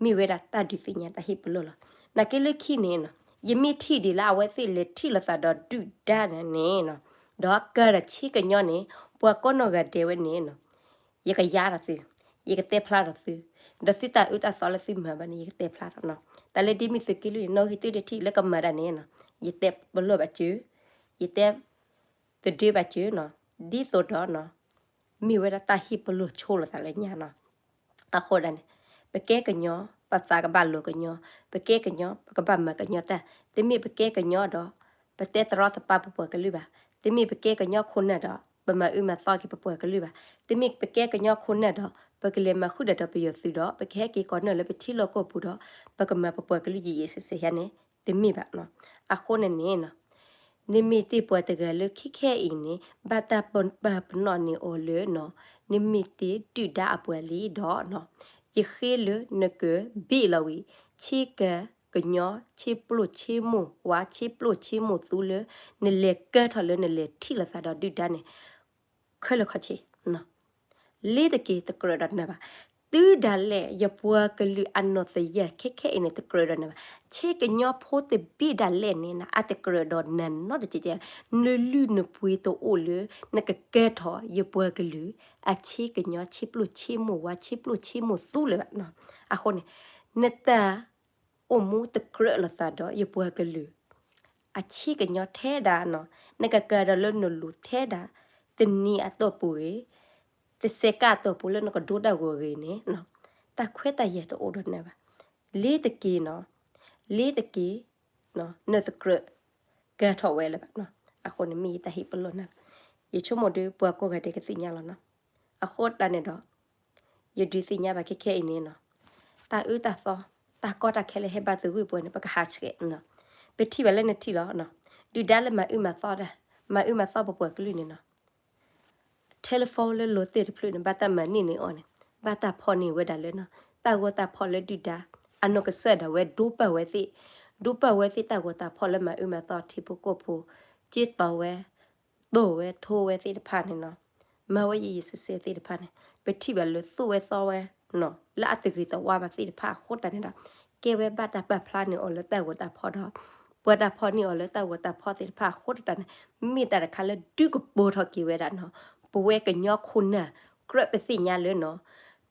မ့ၢ်ဝဲဒၣ်တၢ်ဒုးသ့ၣ်ညါတၢ်ဟ့ၣ်ပလီၢ်လီၤ. နာ်က့လၢခံန့ၣ် ယမ့ၢ်ထံၣ်ဒံးလၢအဝဲသ့ၣ်လဲၤထံၣ်လိာ်သးဒီးဒုၣ်ဒါန့ၣ် ဒီးကၤဒီးဆ့ကညီန့ၣ် ပှၤကိးနီၢ်ဂၤဒဲးဝဲန့ၣ် ယကယါဒီးသု, ယကတဲဖျါဒီးသု, ဒီးသုတၢ်အၢတၢ်သီလၢသုမၤဘၣ်န့ၣ် ယကတဲဖျါဒီးနီၤ. တၢ်လၢဒ်မ့ၢ်သုးက့လွံၢ်န့ၣ် နီၣ်ဂံၢ်တၢတထံၣ်လၢကမၤတၢ်န့ၣ် ယတဲပလီၢ်ဘၣ်စၢၤ, ယတဲ သဒၢဘၣ်စၢၤနီၤ, ဒ်သိးဒီးနီၤ မ့ၢ်ဝဲဒၣ်တၢ်ဟ့ၣ်ပလီၢ်ဆိလိာ်သးလၢညါနီၤ. အဃိဒၣ်န့ၣ် ပကဲကညီ ပသးကဘၣ်လိာ်ကညီ, ပကဲကညီ ပကဘၣ်မၤကညီတၢ်, တမ့ၢ်ပကဲကညီဒီး ပတဲတရီတပါပပှၤကလုာ်ဘၣ်, တမ့ၢ်ပကဲကညီခိၣ်နၢ်ဒီး ပမၤအၢမၤသီက့ၤပပှၤကလုာ်ဘၣ်, တမ့ၢ်ပကဲကညီခိၣ်နၢ်ဒီး ပကလဲၤမၤဃုာ်ဒီးဒီးပယီၤသုးဒီး ပကဟဲက့ၤကိးနၢ်လၢပထံလီၢ်ကီၢ်ပူၤဒီး ပကမၤပပှၤကလုာ်ယံာ်ယံာ်စဲးစဲးယါန့ၣ် တမ့ၢ်ဘၣ်နီၤ. အဃိန့ၣ်န့ၣ်နီၤ နမ့ၢ်တ့ၢ်ပှၤတဂၤလၢခံခဲအံၤန့ၣ် ဘၣ်တၢ်ပာ်ပနီၣ်န့ၢ်အီၤလၢနီၤ နမ့ၢ်တ့ၢ်ဒုၣ်ဒါအပှၤလံဒီးနီၤ ယဃ့လၢနကဘ့ၣ်လီၤဝံၤ ဆ့ကၤကညီ ဆ့ပျိၢ်ဆ့မိၢ်ဝါ ဆ့ပျိၢ်ဆ့မိၢ်သူလၢ နလဲၤကၢထီၣ်လၢနလဲၤထံၣ်လိာ်သးဒီးဒုၣ်ဒါန့ၣ် ခဲလၢာ်ခဲဆ့ လ့ၤတက့ၢ် တကြၢးဒီးနၤဘၣ်. တုၤဒၣ်လဲာ် ယပှၤကလုာ်အနီၢ်သယၢၢ်ခဲခဲအံၤန့ၣ် တကြၢးဒီးနၤဘၣ်. ဆ့ကညီဖိတဘ့ၣ်ဒၣ်လဲာ်န့ၣ် အတကြၢးဒီးနၤနီတစဲးစဲး, နလုၢ်နပှ့ၤတအိၣ်လၢ နကကဲထီၣ်ယပှၤကလုာ် အဆ့ကညီ ဆ့ပျိၢ်ဆ့မိၢ်ဝါ ဆ့ပျိၢ်ဆ့မိၢ်သူလၢၤဘၣ်. အဃိန့ၣ် နတၢ်အိၣ်မူတကြၢးလိာ်သးဒီးယပှၤကလုာ် အဆ့ကညီထဲဒၣ်နီၤ, နကကၤဒီးလၢနလိၤထဲဒၣ်, တနံၤအတီၢ်ပူၤဂ့ၤ, တစဲးကးအတီၢ်ပူၤလၢနကဒိတၢ်ဂီၤဂ့ၤန့ၣ်, တၢ်ခွဲးတၢ်ယာ်တအိၣ်ဒီးနၤဘၣ်. လ့ၤတက့ၢ်နီၤ, လ့ၤတက့ၢ်, နတကြၢးကၤထီၣ်ဝဲလၢၤဘၣ်. အဃိန့ၣ်မ့ၢ်ယတၢ်ဟ့ၣ်ပလီၢ်နၤလီၤ. ယဆိကမိၣ်ဒုးပှၤကိးဂၤဒဲးကသ့ၣ်ညါလီၤနီၤ. အဃိတၢ်န့ၣ်ဒီး ယဒုးသ့ၣ်ညါဘၣ်ခဲခဲအံၤန့ၣ်နီၤ, တၢ်အၢတၢ်သီ, တၢ်ကီတၢ်ခဲလၢဟဲဘၣ်သဂၢၢ်ပှၤန့ၣ် ပကဟးဆှဲး, ပထံၣ်ဘၣ်လၢနထံၣ်လီၤ. ဒုၣ်ဒါလၢမၤအုၣ်မၤသီတၢ်, မၤအုၣ်မၤသီပပှၤကလုာ်န့ၣ်နီၤ, telephone လၢလီၤတဲာ်တဖျၢၣ်န့ၣ် ဘၣ်တၢ်မၤန့ၢ်န့ၢ်အီၤန့ၣ်, ဘၣ်တၢ်ဖီၣ်န့ၢ်ဝဲဒၣ်လၢနီၤ, တၢ်ဂီၤတၢ်ဖီၣ်လၢဒုၣ်ဒါ, အနီၢ်ကစၢ်ဒၣ်ဝဲဒိပာ်ဝဲသ့ၣ်, ဒိပာ်ဝဲသ့ၣ်တၢ်ဂီၤတၢ်ဖီၣ်လၢမၤအုၣ်မၤသီထံဖိကီၢ်ဖိ, က့တီဝဲ, တိၢ်ဝဲထိဝဲသ့ၣ်တဖၣ်န့ၣ်နီၤ, မၤဝဲယံာ်ယံာ်စဲးစဲးသ့ၣ်တဖၣ်န့ၣ်, ပထံၣ်ဘၣ်လၢသိၣ်ဝဲသီဝဲနီၤ, လၢအတဂ့ၤတဝါဘၣ်သ့ၣ်တဖၣ်အဃိတၢ်န့ၣ်ဒီး, ကဲဝဲဘၣ်တၢ်ပာ်ဖျါန့ၢ်အီၤလၢတၢ်ဂီၤတၢ်ဖီၣ်ဒီး, ပှၤတၢ်ဖီၣ်န့ၢ်အီၤလၢတၢ်ဂီၤတၢ်ဖီၣ်သ့ၣ်တဖၣ်အဃိတၢ်န့ၣ်, မ့ၢ်တၢ်တခါလၢဒုးကပီၤထီၣ်က့ၤဝဲဒၣ်နီၤ, ပဝဲကညီခိၣ်နၢ်ကြၢးပသ့ၣ်ညါလၢနီၤ,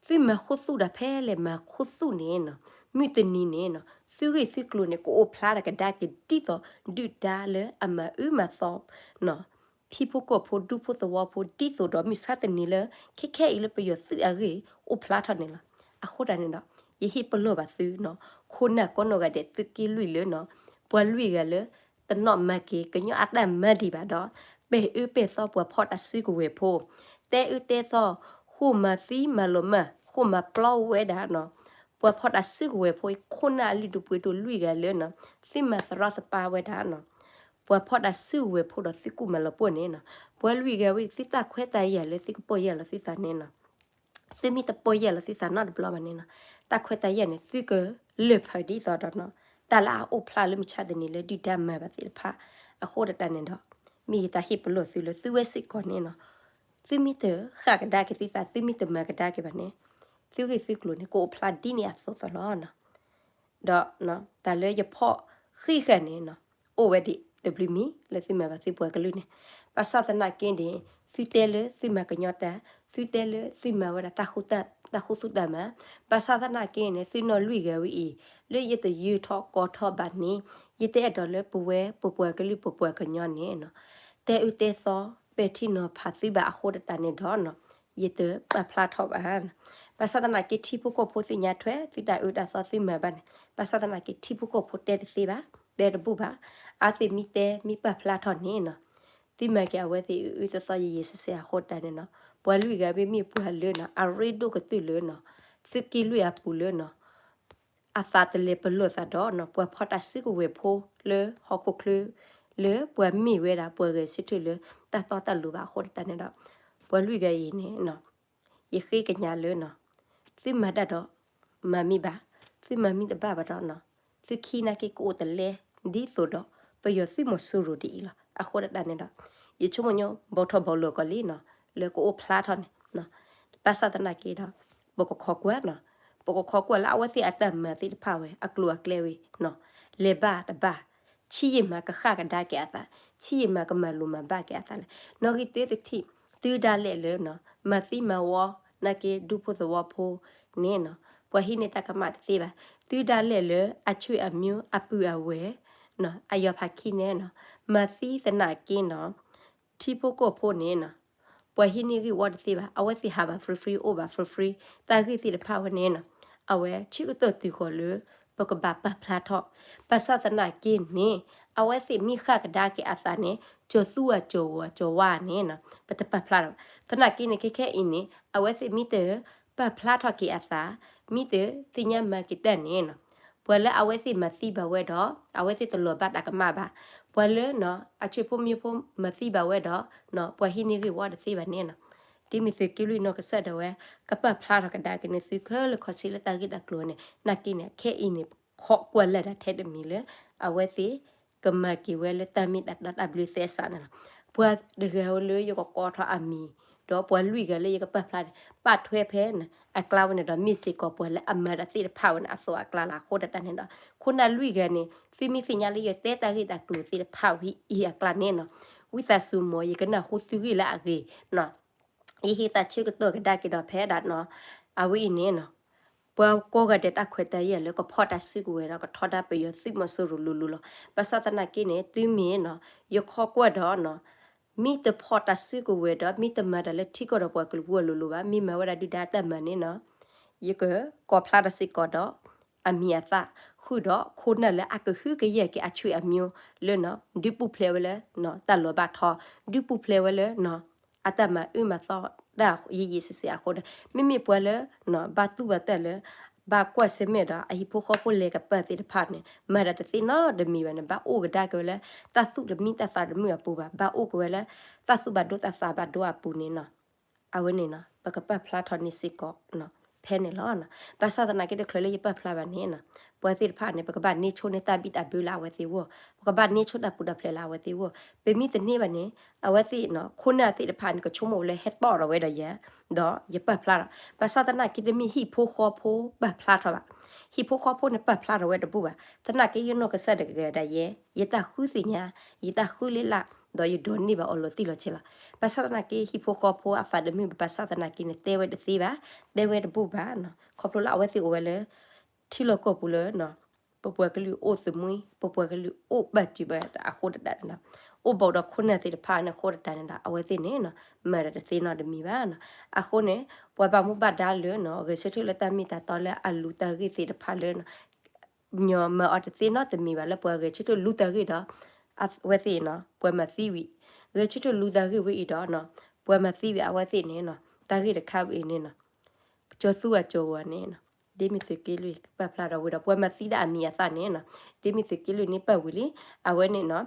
သုမၤခူသူၣ်တၢ်ဖဲလဲၣ်မၤခူသူၣ်န့ၣ်နီၤ, မုၢ်တနံၤန့ၣ်နီၤ, သုဂ့ၢ်သုကျိၤန့ၣ် ကအိၣ်ဖျါတၢ်ကဒါက့ၤဒ်သိးဒုၣ်ဒါလၢအမၤအုၣ်မၤသီ ထံဖိကီၢ်ဖိဒူဖိသဝီဖိဒ်သိးဒီးမုၢ်ဆါတနံၤလၢ ခဲခဲအံၤလၢပယီၤသုးအဂ့ၢ်အိၣ်ဖျါထီၣ်န့ၣ်လီၤ. အဃိတၢ်န့ၣ်ဒီး, ယဟ့ၣ်ပလီၢ်ဘၣ်သုနီၤ, ခိၣ်နၢ်ကိးနီၢ်ဂၤဒဲးသုးက့လွံၢ်လၢနီၤ, ပှၤလွံၢ်ဂၤလၢ တနီၣ်မၤက့ၤကညီအတၢ်မၤဒံးဘၣ်ဒီး, ပဲာ်အၢပဲာ်သီပှၤဖီၣ်တၢ်စုကဝဲၤဖိ, တဲအၢတဲသီ, ဃိၣ်မၤသံမၤလီၤမၢ်, ဃိၣ်မၤပျီဝဲဒၣ်နီၤ, ပှၤဖီၣ်တၢ်စုကဝဲၤဖိအံၤ ခိၣ်နၢ်အလုၢ်ဒိၣ်ပှ့ၤဒိၣ်လွံၢ်ဂၤလၢနီၤ, သုမၤသရီသပါဝဲဒၣ်နီၤ ပှၤဖီၣ်တၢ်စုကဝဲၤဖိဒီးသုကူၣ်မၤလီၤပှီၢ်န့ၣ်နီၤ, ပှၤလွံၢ်ဂၤဝဲ သုတၢ်ခွဲးတၢ်ယာ်လၢသုကပီၢ်ယၢ်လီၤသုသးန့ၣ်နီၤ, သုမ့ၢ်တပီၢ်ယၢ်လီၤသုသးနီတဘျီဘၣ်န့ၣ်နီၤ, တၢ်ခွဲးတၢ်ယာ်န့ၣ် သုကလၢၢ်ဖၢဒ်သိးဒီးနီၤ, တၢ်လၢအအိၣ်ဖျါလၢမုၢ်ဆါတနံၤလၢဒုၣ်ဒါမၤဘၣ်သ့ၣ်တဖၣ်, အဃိတၢ်န့ၣ်ဒီး, မ့ၢ်ယတၢ်ဟ့ၣ်ပလီၢ်သုလၢသုဝဲစ့ၢ်ကီးန့ၣ်နီၤ, သုမ့ၢ်တဃၣ်ကဒါက့ၤသုသး သုမ့ၢ်တမၤကဒါက့ၤဘၣ်န့ၣ်, သုဂ့ၢ်သုကျိၤန့ၣ် ကအိၣ်ဖျါဒ်န့ၣ်အသိးသိးလီၤ. ဒီးတၢ်လၢယဖီၣ်ဃံဃာ်န့ၣ်နီၤ, အိၣ်ဝဲဒံးတဘျုးမံၤလၢသုမၤဘၣ်သုပှၤကလုာ်န့ၣ်, ဘၣ်ဆၣ်သနာ်က့န့ၣ်, သုတဲလၢသုမၤကညီတၢ်, သုတဲလၢသုမၤဝဲဒၣ်တၢ်ဃူသူၣ်တၢ်မၤ, ဘၣ်ဆၣ်သနာ်က့န့ၣ် သုနီၢ်လွံၢ်ဂၤဝဲအံၤ, လၢယတယၢၤထီၣ်ကီထီၣ်ဘၣ်န့ၣ်, ယတအဲၣ်ဒိးလၢပဝဲပပှၤကလုာ်ပပှၤကညီန့ၣ်နီၤ, တဲအၢတဲသီ ပဲာ်ထံနီၤဖးသုဘၣ်အဃိတၢ်န့ၣ်ဒီး ယတပာ်ဖျါထီၣ်ဘၣ်. ဘၣ်ဆၣ်သနာ်က့ ထံဖိကီၢ်ဖိသ့ၣ်ညါထွဲသုတၢ်အၢတၢ်သီသုမၤဘၣ်န့ၣ်, ဘၣ်ဆၣ်သနာ်က့ ထံဖိကီၢ်ဖိတဲတသ့ဘၣ်, တဲတဘူၣ်ဘၣ်, အဝဲသ့ၣ်မ့ၢ်တဲမ့ၢ်ပာ်ဖျါထီၣ်န့ၣ်နီၤ, သုမၤက့ၤအဝဲသ့ၣ်အၢအၢသီသီယံာ်ယံာ်စဲးစဲး အဃိတၢ်န့ၣ်နီၤ, ပှၤလွံၢ်ဂၤမ့ၢ်မ့ၢ်ပှၤလၢနီၤ အရ့ဒိၣ်ကတၢၢ်လၢနီၤ, သုးက့လွံၢ်အပူၤလၢနီၤ အသးတလဲၤပလီၢ်သးဒီးနီၤ ပှၤဖီၣ်တၢ်စုကဝဲၤဖိလၢဟီၣ်ခိၣ်ချၢ, လၢပှၤမ့ၢ်ဝဲဒၣ်ပှၤဂဲၤဆၢထၢၣ်လၢတၢ်တီတၢ်လိၤဘၣ်အဃိတၢ်န့ၣ်ဒီး, ပှၤလွံၢ်ဂၤအံၤန့ၣ်နီၤ, ယဃ့ကညးလၢနီၤ, သုမၤတၢ်ဒီး မၤမံၤဘၣ်, သုမၤမံၤတဘၣ်ဘၣ်ဒီးနီၤ, သုခံနာ်က့ကအိၣ်တလဲ ဒ်သိးဒီး ပယီၤသုးမီၤစိရိၤဒ်အံၤလီၤ. အဃိတၢ်န့ၣ်ဒီး, ယဆိကမိၣ်ညီ ဘီထီၣ်ဘီလိာ်ကီးလံနီၤ, လၢကအိၣ်ဖျါထီၣ်န့ၣ်, ဘၣ်ဆၣ်သနာ်က့ဒီး, ပကခိးကွၢ်နီၤ, ပကခိးကွၢ်လၢအဝဲသ့ၣ်အတၢ်မၤသ့ၣ်တဖၣ်ဝဲ အကျိၤအကျဲဝဲနီၤ, လဲၤဘၣ်တဘၣ်, ဆံးယံာ်မးကဃၣ်ကဒါက့ၤအသး, ဆံးယံာ်မးကမၤလိၤမၤဘၣ်က့ၤအသးလဲၣ်. နီၣ်ဂံၢ်တၢတထံၣ်, သုဒၣ်လဲာ်လၢနီၤ မၤသံမၤဝီနာ်က့ဒူဖိသဝီဖိန့ၣ်နီၤ, ပှၤဟံးန့ၢ်တၢ်ကမၣ်တသ့ဘၣ်. သုဒၣ်လဲာ်လၢအဆွေအမျိုးအပုၢ်အဝဲၢ်နီၤ အယီၤဖးခံန့ၣ်နီၤ, မၤသံသနာ်က့နီၤ ထံဖိကီၢ်ဖိန့ၣ်နီၤ, ပှၤဟံးန့ၢ်ဂ့ၢ်ဝီတသ့ဘၣ်, အဝဲသ့ၣ်ဟးဘၣ် free free အိၣ်ဘၣ် free free, တၢ်ဂ့ၢ်သ့ၣ်တဖၣ်ဝဲန့ၣ်နီၤ, အဝဲထံကတၢၢ်တုၤဃီၤလၢ ပကဘၣ်ပာ်ဖျါထီၣ်, ဘၣ်ဆၣ်သနာ်က့န့ၣ်, အဝဲသ့ၣ်မ့ၢ်ဃၣ်ကဒါက့ၤအသးန့ၣ် ကၠီၤသူအကၠီၤဝီၤကၠီၤဝါန့ၣ်နီၤ ပတပာ်ဖျါထီၣ်ဘၣ်. သနာ်က့န့ၣ် ခဲခဲအံၤန့ၣ် အဝဲသ့ၣ်မ့ၢ်တပာ်ဖျါထီၣ်က့ၤအသး, မ့ၢ်တသ့ၣ်ညါမၤက့ၤတၢ်န့ၣ်နီၤ, ပှၤလၢအဝဲသ့ၣ်မၤသံဘၣ်ဝဲဒီး အဝဲသ့ၣ်တလီၤဘၣ်တၢ်ကမၣ်ဘၣ်, ပှၤလၢနီၤ အဆွေဖိမ့ၢ်ဖိမၤသံဘၣ်ဝဲဒီး ပှၤဟံးန့ၢ်ဂ့ၢ်ဝီတသ့ဘၣ်န့ၣ်နီၤ, ဒ်မ့ၢ်သုးက့လွံၢ်နီၢ်ကစၢ်ဒၣ်ဝဲ ကပာ်ဖျါထီၣ်ကဒါက့ၤန့ၣ် သုခဲလၢာ်ခဲဆ့လၢတၢ်ဂ့ၢ်တၢ်ကျိၤန့ၣ် နာ်က့န့ၣ် ခဲအံၤန့ၣ် ခိးကွၢ်လၢဒၣ်ထဲတမံၤလၢ အဝဲသ့ၣ် ကမၤက့ၤဝဲလၢတၢ်မ့ၢ်တၢ်တီတၢ်ဘျၢသဲစးန့ၣ်လီၤ. ပှၤတဂၤဧိၤလၢယကကိးထီၣ်အမံၤ, ဒီးပှၤလွံၢ်ဂၤလၢယကပာ်ဖျါန့ၣ် ပာ်ထွဲဖဲန့ၣ် အကျါဝဲန့ၣ်ဒီး မ့ၢ်စ့ၢ်ကီးပှၤလၢအမၤတၢ်သ့ၣ်တဖၣ်ဝဲန့ၣ် အသိးအကျါလီၤ. အဃိဒၣ်တၢ်န့ၣ်ဒီး ခိၣ်နၢ်လွံၢ်ဂၤန့ၣ် သုမ့ၢ်သ့ၣ်ညါလၢယတဲတၢ်ဂ့ၢ်တၢ်ကျိၤသ့ၣ်တဖၣ်ဝံၤအံၤအကျါန့ၣ်နီၤ, ဝံသးစူၤမ့ၢ် ယကနၢ်ဟူသုဂ့ၢ်လၢအဂ့ၤနီၤ ယဟ့ၣ်သးဆၢကတီၢ်ကဒါက့ၤဒီးဖဲဒၣ်နီၤ, အဝဲအံၤန့ၣ်နီၤ, ပှၤကိးဂၤဒဲးတၢ်ခွဲးတၢ်ယာ်လၢကဖီၣ်တၢ်စုကဝဲၤဒီးကထီဒါပယီၤသုးမီၤစိရိၤလိၤလိၤလီၤ. ဘၣ်ဆၣ်သနာ်က့န့ၣ် သုမ့ၢ်နီၤ ယခီကွၢ်ဒီးနီၤ မ့ၢ်တဖီၣ်တၢ်စုကဝဲၤဒီး မ့ၢ်တမၤတၢ်လၢထံကီၢ်ဒီးပှၤကလုာ်ပူၤအလိၤလိၤဘၣ်, မ့ၢ်မၤဝဲဒၣ်ဒုၣ်ဒါတၢ်မၤန့ၣ်နီၤ ယကကိးဖျါထီၣ်စ့ၢ်ကီးဒီး အမံၤအသၣ် ဃုာ်ဒီးခိၣ်နၢ်လၢအကဟုကယာ်က့ၤအဆွေအမျိုးလၢနီၤ ဒုးပူၤဖျဲးဝဲလၢနီၤ တၢ်လီၤဘၣ်ထီ, ဒုးပူၤဖျဲးဝဲလၢနီၤ အတၢ်မၤအၢမၤသီတၢ်ယံာ်ယံာ်ဆံးဆံးအဃိဒီး မ့မ့ၢ်ပှၤလၢနီၤ ဘၣ်တူၢ်ဘၣ်တၢ်လၢ ဘၣ်ကွၢ်ဆၢၣ်မဲာ်ဒီး အဟံၣ်ဖိဃီဖိလဲၤကပၤသ့ၣ်တဖၣ်န့ၣ် မၤတၢ်တသ့နီတမံၤဘၣ်န့ၣ် ဘၣ်အိၣ်ကဒါက့ၤဝဲလၢ တၢ်သူၣ်တမံတၢ်သးတမုာ်အပူၤဘၣ်, ဘၣ်အိၣ်က့ၤဝဲလၢ တၢ်သူၣ်ဘၣ်ဒိတၢ်သးဘၣ်ဒိအပူၤန့ၣ်နီၤ အဝဲန့ၣ်နီၤ ပကပာ်ဖျါထီၣ်န့ၢ်စ့ၢ်ကီးနီၤ ဖဲန့ၣ်လီၤ. ဘၣ်ဆၣ်သနာ်က့ တချုးလၢယပာ်ဖျါဘၣ်န့ၣ်နီၤ ပှၤသ့ၣ်တဖၣ်န့ၣ် ပကဘၣ်န့ၢ်ဆိန့ၢ်တၢ်ဘံၣ်တၢ်ဘၢလၢအဝဲသ့ၣ်အဂီၢ်, ပကဘၣ်န့ၢ်ဆိတၢ်ပူၤတၢ်ဖျဲးလၢအဝဲသ့ၣ်အဂီၢ်, ပမ့ၢ်တန့ၢ်ဘၣ်န့ၣ် အဝဲသ့ၣ်နီၤ ခိၣ်နၢ်သ့ၣ်တဖၣ်န့ၣ် ကဆိကမိၣ်ဝဲလၢဟဲတီၣ်ဒီးဝဲဒီးယၤ, ဒီးယပာ်ဖျါထီၣ်, ဘၣ်ဆၣ်သနာ်က့တမ့ၢ်ဟံၣ်ဖိဃီဖိပာ်ဖျါထီၣ်ဘၣ်, ဟံၣ်ဖိဃီဖိန့ၣ်ပာ်ဖျါထီၣ်ဝဲတဘူၣ်ဘၣ်, သနာ်က့ယနီၢ်ကစၢ်တဂၤဒၣ်ယဲ ယတၢ်ဃုသ့ၣ်ညါ, ယတၢ်ဃုလ့လၢ်, ဒီးယဒိးန့ၢ်ဘၣ်အီၤလီၤတံၢ်လီၤဆဲးလီၤ. ဘၣ်ဆၣ်သနာ်က့ ဟံၣ်ဖိဃီဖိအသးတမုာ်ဘၣ်, ဘၣ်ဆၣ်သနာ်က့န့ၣ် တဲဝဲတသ့ဘၣ်, တဲဝဲတဘူၣ်ဘၣ်နီၤ, ခီဖျိလၢအဝဲသ့ၣ်အိၣ်ဝဲလၢ ထံလီၢ်ကီၢ်ပူၤလၢနီၤ ပပှၤကလုာ်အိၣ်သမံ, ပပှၤကလုာ်အိၣ်ဘၣ်တုၤဘၣ်အဃိတတးန့ၣ်ဒီး အိၣ်ဘၣ်ဒီးခိၣ်နၢ်သ့ၣ်တဖၣ်န့ၣ်အဃိတတးန့ၣ်ဒီး အဝဲသ့ၣ်န့ၣ်နီၤ မၤတၢ်တသ့နီတမံၤဘၣ်နီၤ. အဃိန့ၣ် ပှၤဘၣ်မူဘၣ်ဒါလၢနီၤ ဂဲၤဆၢထၢၣ်လၢတၢ်မ့ၢ်တၢ်တီလၢအလူၤတၢ်ဂ့ၢ်သ့ၣ်တဖၣ်လၢနီၤ ညီမၤအီၤတသ့နီတမံၤဘၣ် လၢပှၤဂဲၤဆၢထၢၣ်လူၤတၢ်ဂ့ၢ်ဒီး အဝဲသ့ၣ်နီၤ ပှၤမၤသံဝံၤ, ဂဲၤဆၢထၢၣ်လူၤတၢ်ဂ့ၢ်ဝဲအံၤဒီးနီၤ ပှၤမၤသံဝံၤအဝဲသ့ၣ်န့ၣ်နီၤ တၢ်ဂ့ၢ်တခါဝဲအံၤန့ၣ်နီၤ ကၠီၤသူအကၠီၤဝါန့ၣ်နီၤ ဒ်မ့ၢ်သုးက့လွံၢ်ကပာ်ဖျါထီၣ်ဝံၤဒီး ပှၤမၤသံဒၣ်အမံၤအသၣ်န့ၣ်နီၤ ဒ်မ့ၢ်သုးက့လွံၢ်န့ၣ်ပာ်ဝံၤလံ, အဝဲန့ၣ်နီၤ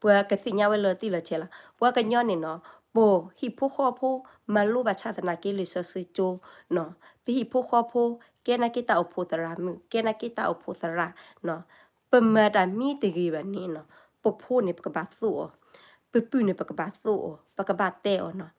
ပှၤကသ့ၣ်ညါဝဲလီၤတံၢ်လီၤဆဲးလီၤ. ပှၤကညီန့ၣ်နီၤ ပဟံၣ်ဖိဃီဖိ မၤလိဘၣ်ဆၣ်သနာ်က့လံာ်စီဆှံကၠိနီၤ, ပဟံၣ်ဖိဃီဖိ ကဲနာ်က့တၢ်အိၣ်ဖှိၣ်သရၣ်မုၣ်, ကဲနာ်က့တၢ်အိၣ်ဖှိၣ်သရၣ်နီၤ, ပမၤတၢ်မ့ၢ်တဂ့ၤဘၣ်န့ၣ်နီၤ ပဖိန့ၣ်ပကဘၣ်သိၣ်အီၤ, ပပုၢ်န့ၣ်ပကဘၣ်သိၣ်အီၤ, ပကဘၣ်တဲအီၤနီၤ,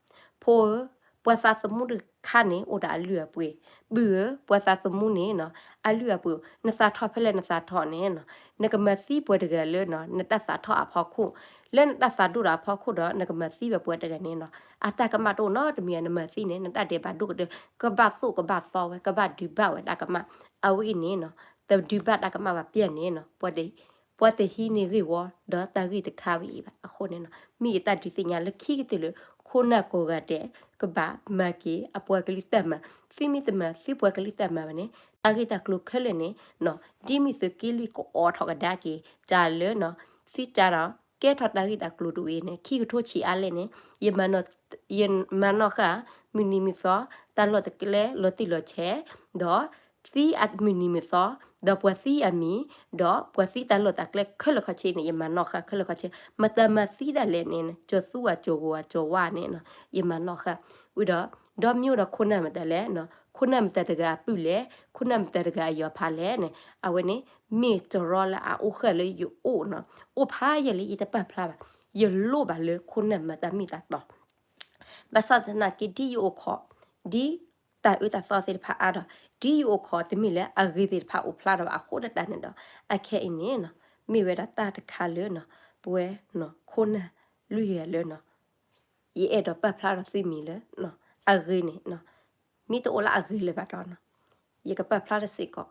ဖိဧၢ, ပှၤသးသမူတခါန့ၣ် အိၣ်ဒီးအလုၢ်အပှ့ၤ, ပုၢ်ဧၢ, ပှၤသးသမူန့ၣ်နီၤ အလုၢ်အပှ့ၤ နသးထီၣ်ဖဲလဲၣ်နသးထီၣ်န့ၣ်နီၤ နကမၤသံပှၤတဂၤလၢနီၤ နတၢ်သးထီၣ်အဖီခိၣ်, လၢနတၢ်သးဒိၣ်ဒီးအဖီခိၣ်ဒီး နကမၤသံဘၣ်ပှၤတဂၤန့ၣ်နီၤ အတၢ်ကမၣ်တအိၣ်နီတမံၤ နမၤသံန့ၣ် နတၢ်ဒဲးဘးဒိၣ်ကတၢၢ် ကဘၣ်သိၣ်ကဘၣ်သီဝဲ ကဘၣ်ဒုးဘၣ်ဝဲတၢ်ကမၣ်, အဝဲအံၤန့ၣ်နီၤ တဒုးဘၣ်တၢ်ကမၣ်ဘၣ်ပျၢ်န့ၣ်နီၤ ပှၤတဟံးန့ၢ်ဂ့ၢ်ဝီ ဒီးတၢ်ဂ့ၢ်တခါဝဲအံၤဘၣ်. အဃိန့ၣ်နီၤ မ့ၢ်ယတၢ်ဒုးသ့ၣ်ညါလၢခံကတၢၢ်လၢ ခိၣ်နၢ်ကိးဂၤဒဲး ကဘၣ်မၤက့ၤအပှၤကလုာ်တၢ်မၤ, သုမ့ၢ်တမၤသုပှၤကလုာ်တၢ်မၤဘၣ်န့ၣ် တၢ်ဂ့ၢ်တၢ်ကျိၤခဲလၢာ်န့ၣ်နီၤ ဒ်မ့ၢ်သုးက့လွံၢ်ကအိးထီၣ်ကဒါက့ၤ တၢ်လၢနီၤ သုတၢ်ဒီး ကဲထီၣ်တၢ်ဂ့ၢ်တၢ်ကျိၤတဝံၤန့ၣ် ခံကထိဆံးအါလဲၣ်န့ၣ် ယမၤနီၣ်ဃာ် မုၢ်နံၤမုၢ်သီ တၢ်လီၢ်တၢ်ကျဲလီၤတံၢ်လီၤဆဲး ဒီး သံအမုၢ်နံၤမုၢ်သီ ဒီးပှၤသံအမံၤ ဒီးပှၤသံတၢ်လီၢ်တၢ်ကျဲခဲလၢာ်ခဲဆ့န့ၣ် ယမၤနီၣ်ဃာ်ခဲလၢာ်ခဲဆ့ မတၤမၤသံဒၣ်လဲာ်န့ၣ် ကၠီၤသူအကၠီၤဝါကၠီၤဝါန့ၣ်နီၤ ယမၤနီၣ်ဃာ် ဝံၤဒီး ဒီမ့ၢ်အိၣ်ဒီးခိၣ်နၢ်မတၤလဲၣ်နီၤ ခိၣ်နၢ်မတၤတဂၤအပုၢ်လဲၣ် ခိၣ်နၢ်မတၤတဂၤအယီၤဖးလဲၣ်န့ၣ် အဝဲန့ၣ် မ့ၢ်တရီလၢအအိၣ်ဃာ်လၢယအိၣ်နီၤ အိၣ်ဖးယံာ်လံယတပာ်ဖျါဘၣ် ယလိၣ်ဘၣ်လၢခိၣ်နၢ်မတၤမ့ၢ်တၢ်တီ ဘၣ်ဆၣ်သနာ်က့ဒ်ယအိၣ်ခိး ဒ်တၢ်အၢတၢ်သီသ့ၣ်တဖၣ်အါဒီး ဒ်ယအိၣ်ခိးတမ့ၢ်လၢအဂ့ၤသ့ၣ်တဖၣ်အိၣ်ဖျါထီၣ်ဘၣ်အဃိတတးန့ၣ်ဒီး အခဲအံၤန့ၣ်နီၤ မ့ၢ်ဝဲဒၣ်တၢ်တခါလၢနီၤ ပဝဲနီၤ ခိၣ်နၢ်လွံၢ်ဂၤလၢနီၤ ယအဲၣ်ဒိးပာ်ဖျါထီၣ်သုမံၤလၢ အဂ့ၤန့ၣ်နီၤ မ့ၢ်တအိၣ်လၢအဂ့ၤလၢၤဘၣ်ဒီးနီၤ ယကပာ်ဖျါထီၣ်စ့ၢ်ကီး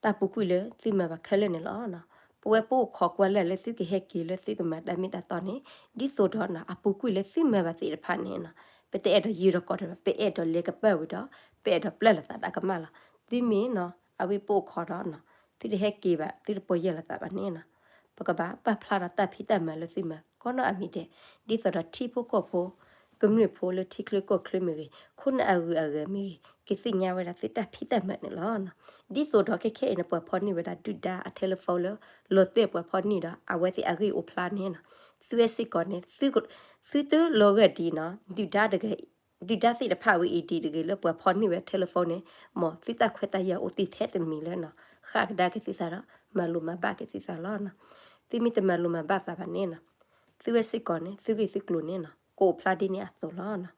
တၢ်ပူၤကွံာ်လၢသုမၤဘၣ်ခဲလၢာ်န့ၣ်လီၤ. ပဝဲပအိၣ်ခိးကွၢ်လၢ်လၢသုကဟဲက့ၤလၢသုကမၤတၢ်မ့ၢ်တၢ်တီန့ၣ် ဒ်သိးဒီးနီၤ အပူၤကွံာ်လၢသုမၤဘၣ်သ့ၣ်တဖၣ်န့ၣ်နီၤ ပတအဲၣ်ဒိးယံၤဒီးကိးတဘၣ် ပအဲၣ်ဒိးလဲၤကပၤဝံၤဒီး ပအဲၣ်ဒိးပျၢ်လိာ်သးတၢ်ကမၣ်လီၤ. သုမ့ၢ်နီၤ အဝဲပအိၣ်ခိးဒီးနီၤ သုတဟဲက့ၤဘၣ် သုတပီၢ်ယၢ်လိာ်သးဘၣ်န့ၣ်နီၤ ပကဘၣ်ပာ်ဖျါဒီးတၢ်ဖံးတၢ်မၤလၢသုမၤ ကိးနီၢ်အမံၤဒဲး ဒ်သိးဒီးထံဖိကီၢ်ဖိ ကမျၢၢ်ဖိလၢထံချၢကီၢ်ချၢမ့ၢ်ဂ့ၤ ခိၣ်နၢ်အဂုၤအဂၤမ့ၢ်ဂ့ၤ ကသ့ၣ်ညါဝဲဒၣ်သုတၢ်ဖံးတၢ်မၤန့ၣ်လီၤ. ဒ်သိးဒီးခဲခဲအံၤန့ၣ် ပှၤဖီၣ်န့ၢ်ဝဲဒၣ်ဒုၣ်ဒါအ telephone လၢ လီၤတဲာ်ပှၤဖီၣ်န့ၢ်ဒီး အဝဲသ့ၣ်အဂ့ၢ်အိၣ်ဖျါန့ၣ်နီၤ သုဝဲစ့ၢ်ကီးန့ၣ် သုတလီၤဂာ်ဒ်နီၤ ဒုၣ်ဒါတဂၤ ဒုၣ်ဒါသ့ၣ်တဖၣ်ဝဲအံၤဒ်တဂ့ၤလၢပှၤဖီၣ်န့ၢ်ဝဲ telephone န့ၣ် မ်သုတၢ်ခွဲးတၢ်ယာ်အိၣ်တ့ၢ်ထဲတမံၤလၢနီၤ ဃၣ်ကဒါက့ၤသုသးဒီး မၤလိၤမၤဘၣ်က့ၤသုသးလီၤ. သုမ့ၢ်တမၤလိၤမၤဘၣ်သးဘၣ်န့ၣ်နီၤ သုဝဲစ့ၢ်ကီးန့ၣ် သုဂ့ၢ်သုကျိၤန့ၣ်နီၤ ကအိၣ်ဖျါဒ်န့ၣ်အသိးလီၤ.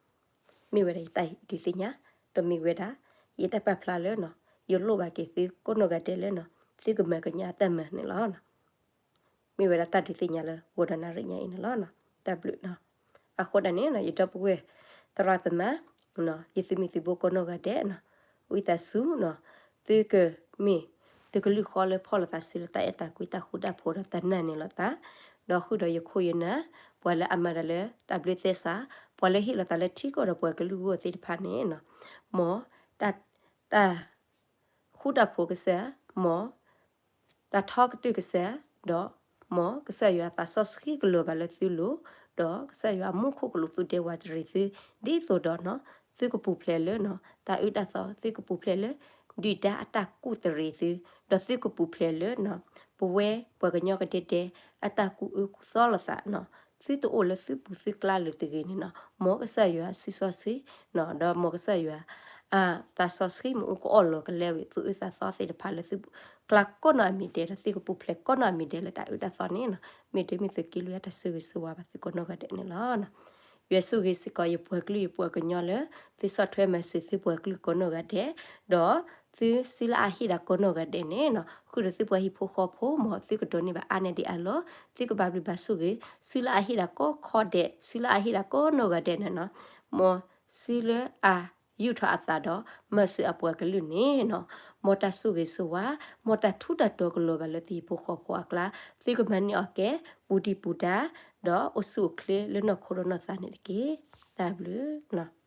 မ့ၢ်ဝဲဒၣ်ယတၢ်ဒုးသ့ၣ်ညါ ဒီးမ့ၢ်ဝဲဒၣ် ယတၢ်ပာ်ဖျါလၢနီၤ ယလိၣ်ဘၣ်က့ၤသုကိးနီၢ်ဂၤဒဲးလၢနီၤ သုကမၤကညီအတၢ်မၤန့ၣ်လီၤ. မ့ၢ်ဝဲဒၣ်တၢ်ဒုးသ့ၣ်ညါလၢဂီၤဒီးနၣ်ရံၣ်ညါအံၤန့ၣ်လီၤ. တၢ်ဘျုးနီၤ. အဃိဒၣ်န့ၣ် ယဒီပုၢ်ဝဲၢ် သရၣ်သမါ ယသုးမုၢ်သံၣ်ဘိကိးနီၢ်ဂၤဒဲးနီၤ ဝံသးစူၤနီၤ သုကမ့ၢ်သုကလုၢ်ဃီလၢဖီၣ်လိာ်သးစုလၢတၢ်အဲၣ်တၢ်ကွံ တၢ်ဃူတၢ်ဖိးဒီးတၢ်နာ်န့ၢ်လိာ်သး, ဒီးဃုာ်ဒီးယခိၣ်ယနၢ်, ပှၤလၢအမၤတၢ်လၢတၢ်ဘျုးသဲစး, ပှၤလၢဟ့ၣ်လီၤသးလၢထံကီၢ်ဒီးပှၤကလုာ်ဂီၢ်သ့ၣ်တဖၣ်န့ၣ်, မ်တၢ် တၢ်ဃူတၢ်ဖိးကစၢ်, မ်တၢ်ထီကတၢၢ်ကစၢ်, ဒီးမ်ကစၢ်ယွၤသးစီဆှံကလီၤဘၣ်လၢသုလိၤ, ဒီးကစၢ်ယွၤအမူခိၣ်ကလူးသူၣ်ဒဲဝးတရံးသု, ဒ်သိးဒီး သုကပူၤဖျဲးလၢ တၢ်အုၣ်တၢ်သီ, သုကပူၤဖျဲးလၢ ဒုၣ်ဒါအတၢ်ကူၣ်တရံးသု, ဒီးသုကပူၤဖျဲးလၢ ပဝဲပှၤကညီကဒဲကဒဲ အတၢ်ကူၣ်အၢကူၣ်သီလိာ်သးန့ၣ်, သုတအိၣ်လၢသုပူၤသုကျါလၢၤတဂ့ၤန့ၣ်န့ၣ်, မ်ကစၢ်ယွၤအစုစီဆှံ, ဒီးမ်ကစၢ်ယွၤ အသးစီဆှံမ့ၣ်အူကအီၣ်လီၤကလဲဝံၤ သူၣ်အၢသးသီသ့ၣ်တဖၣ်လၢသုကျါကိးနီၢ်အမံၤဒဲး ဒီးသုကပူၤဖျဲးကိးနီၢ်အမံၤဒဲးလၢတၢ်အုၣ်တၢ်သီန့ၣ်န့ၣ်, မ့ၢ်ဒ်မ့ၢ်သုးက့လွံၢ်အတၢ်ဆိၣ်ဂ့ၤဆိၣ်ဝါဘၣ်သုကိးနီၢ်ဂၤဒဲးန့ၣ်လီၤ. ယွၤဆိၣ်ဂ့ၤစ့ၢ်ကီးယပှၤကလုာ်ယပှၤကညီလၢ သုဆီၣ်ထွဲမၤစၢၤသုပှၤကလုာ်ကိးနီၢ်ဂၤဒဲး, ဒီးသုစုလၢအဟ့ၣ်ဒၣ်ကိးနီၢ်ဂၤဒဲးန့ၣ်န့ၣ်, ဃုာ်ဒီးသုပှၤဟံၣ်ဖိဃီဖိ မ်သုကဒိးန့ၢ်ဘၣ်အါန့ၢ်ဒံးအလီၢ်, သုကဘၣ်ဘျုးဘၣ်ဆိၣ်ဂ့ၤ စုလၢအဟ့ၣ်ဒၣ်ကိးခီဒဲး စုလၢအဟ့ၣ်ဒၣ်ကိးနီၢ်ဂၤဒဲးန့ၣ်န့ၣ်, မ်စုလၢအယူာ်ထီၣ်အသးဒီး မၤစၢၤအပှၤကလုာ်န့ၣ်န့ၣ်, မ်တၢ်ဆိၣ်ဂ့ၤဆိၣ်ဝါ, မ်တၢ်ထူးတၢ်တီၤကလီၤဘၣ်လၢသုဟံၣ်ဖိဃီဖိအကျါ, သုကမၤန့ၢ်အီၣ်ကဲ ပူၤဒံးပူၤဒါ, ဒီးအိၣ်ဆူၣ်အိၣ်ချ့လၢနီၢ်ခိဒီးနီၢ်သးန့ၣ်တက့ၢ်. တၢ်ဘျုး